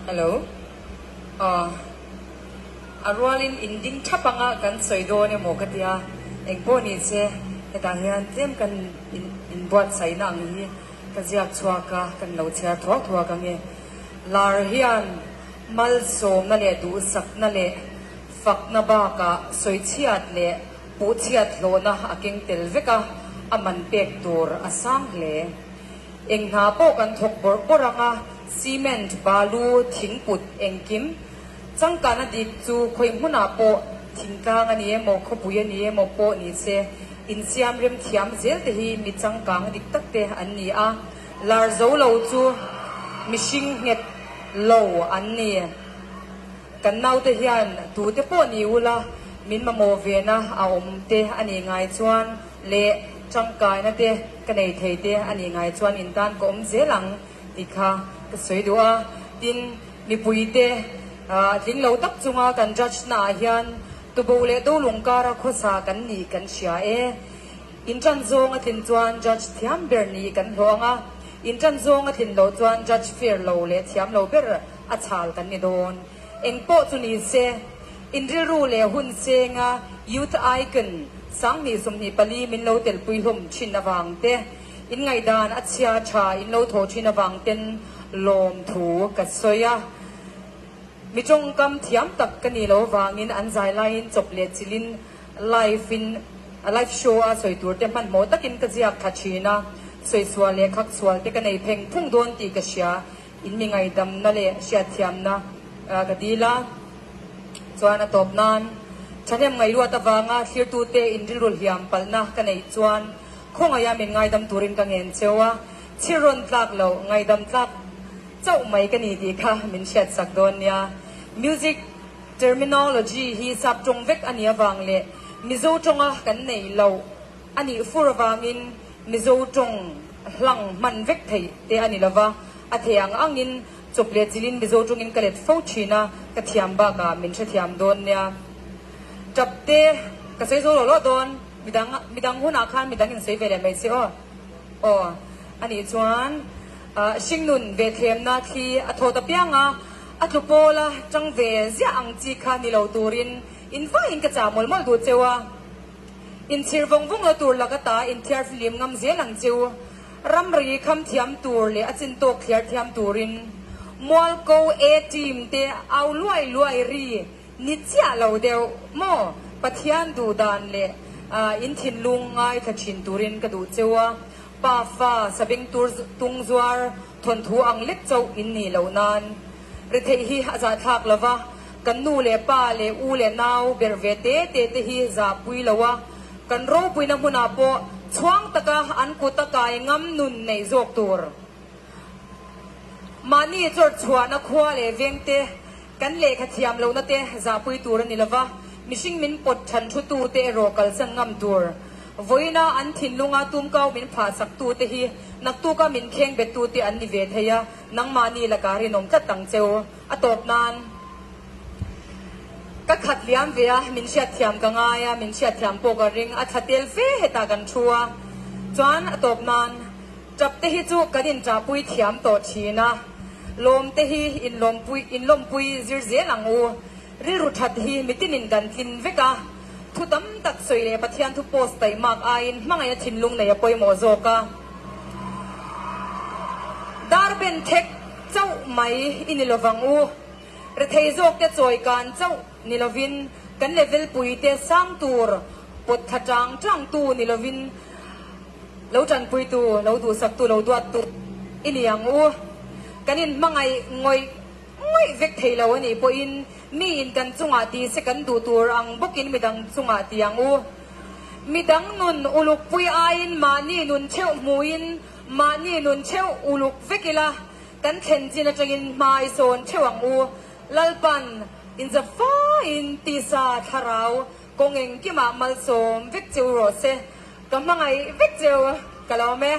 Hello. Aw. A rualin in ding thap anga kan sawi dawn emaw ka tia, engpawh ni se hetah hian tlem kan inbuatsaihna ang hi ka ziak chhuak a, kan lo chhiar thuak thuak ang e. Lar hian malsawmna leh duhsakna leh fakna bakah sawichhiat leh puhchhiat hlawhna a keng tel vek a, a man pek tur a sang hle. Eng hna pawh kan thawk bawrh bawrh ang a, cement, balu, thingput, engkim changkana dik chu khawi hmunah pawh thingtlang a ni emaw, khawpui a ni emaw pawh ni se, insiam rem thiam zel te hi mi changkang dik tak te an ni a, lar zo lo chu mihring nghet lo an ni. Kan naute hian tute pawh ni ula min mamawh vena a awm te a nih ngai chuan leh tangkaina te ka nei thei te a nih ngai chuan in tan ka awm zel ang tih kha ka sawi duh a. Tin, mipuite tling lo tak chunga kan judge naah hian tubo leh dolung kara khawsa kan nih kan hria e. In tan zawng a tlin chuan judge thiam ber nih kan hlawh ang a, in tan zawng a tlin loh chuan judge fair lo leh thiam lo ber a chhal kan ni dawn. Eng pawh chu ni se, in rilru leh hun chenga Youth Icon 2024 min lo telpui hlawm thin avang te, in ngaihdan a chhia tha in lo thawh thin avang ten lawmthu ka sawi a. Mi tawngkam thiam tak ka nih loh avangin an zai laiin chawp leh chilhin live in live show a sawi tur te hmanhmawh takin ka ziak thla thin a, sawi sual leh khak sual te ka nei pheng phung dawn tih ka hria. In mi ngaidamna leh hriatthiamna ka dil a, chuan a tawp nan thahnem ngaihruat avanga thlirtute in rilru hliam palhna ka neih chuan khawngaiha min ngaidam turin ka ngen cheu a, chhir rawn tlak loh ngaidam tlak chauh mai ka ni tih kha min hriatsak dawn nia. Music terminology hi sap tawng vek a nih avang leh Mizo tawnga kan neih loh A nih fur avangin Mizo tawng hlang hman vek theih te a ni lova, a thei ang angin chawp leh chilhin Mizo tawngin ka let fo thin a, ka thiam bakah min hrethiam dawn nia. Tap te ka sawi zo lo lo dawn, midang midang hunah khan midang in sawi ve leh mai se aw. Aw, a nih chuan hringnun ve thlemna thli a thawt apiang a, a tlu pawla tang ve ziah ang chi kha ni lo turin in vaiin ka chah mawlh mawlh duh cheu a. Inchhir vawng vawng lo tur laka ta inthiar flim ngam zel ang cheu. Ramri kham thiam tur leh a chin tawk thliar thiam turin Mualko A team te au luai luai ri ni chiah lo deuh maw? Pathian duh dan leh in thinlung ngaithla thin turin ka duh cheu a, pa fa sabeng tur tung zuar thawnthu ang lek chauh in nih loh nan. Retheih hi a zahthlak lo va, kan nu leh pa leh u leh nau berh ve te te te hi zahpui lo a, kan ropuina hmunah pawh chhuang taka an kut a kai ngam nun neih zawk tur. Mahni chawrh chhuahna khua leh veng te, kan lehkha thiam lohna te zahpui tur a ni lo va, mihring min pawt than thu tu te erawh kalsan ngam tur. Vawiina an thinlunga tumkau min phahsak tu te hi naktuka min kheng bet tu te an ni ve thei a, Nangmahni lakah rinawm tlat ang cheu. A tawp nan ka khat liam ve a, min hriatthiam ka ngai a, min hriatthiam pawh ka ring. A thla tel fe hetah kan thu a, chuan a tawp nan tap te hi chu kan inṭahpui thiam tawh thin a, lawm te hi inlawmpui inlawmpui zir zel ang u. Rilru that hi mitinin kan tlin vek a, thu tam tak sawi leh Pathian thu post taihmak aiin hmangaih a thinlung nei a pawimawh zawk a. Dar ben thek chauh mai i ni lovang u. Rethei zawkte chawi kan chauh ni lovin kan level puite sang tur pawt thla tang tang tu ni lovin lo tanpuitu, lo duhsaktu, lo duattu i ni ang u. Kan inhmangaih ngawih ngawih vek thei lo a nih pawhin miin kan chungah ti se kan duh tur ang bawkin midang chungah ti ang u. Midang nun uluk pui aiin mahni nun theuh hmuin mahni nun theuh uluk vek ila, kan thlen chin atangin hmai sawn theuh ang u. Lalpan inza faiin tisa thlarau kawng engkimah malsawm vek cheu rawh se. Ka hmangaih vek cheu ka lawm e.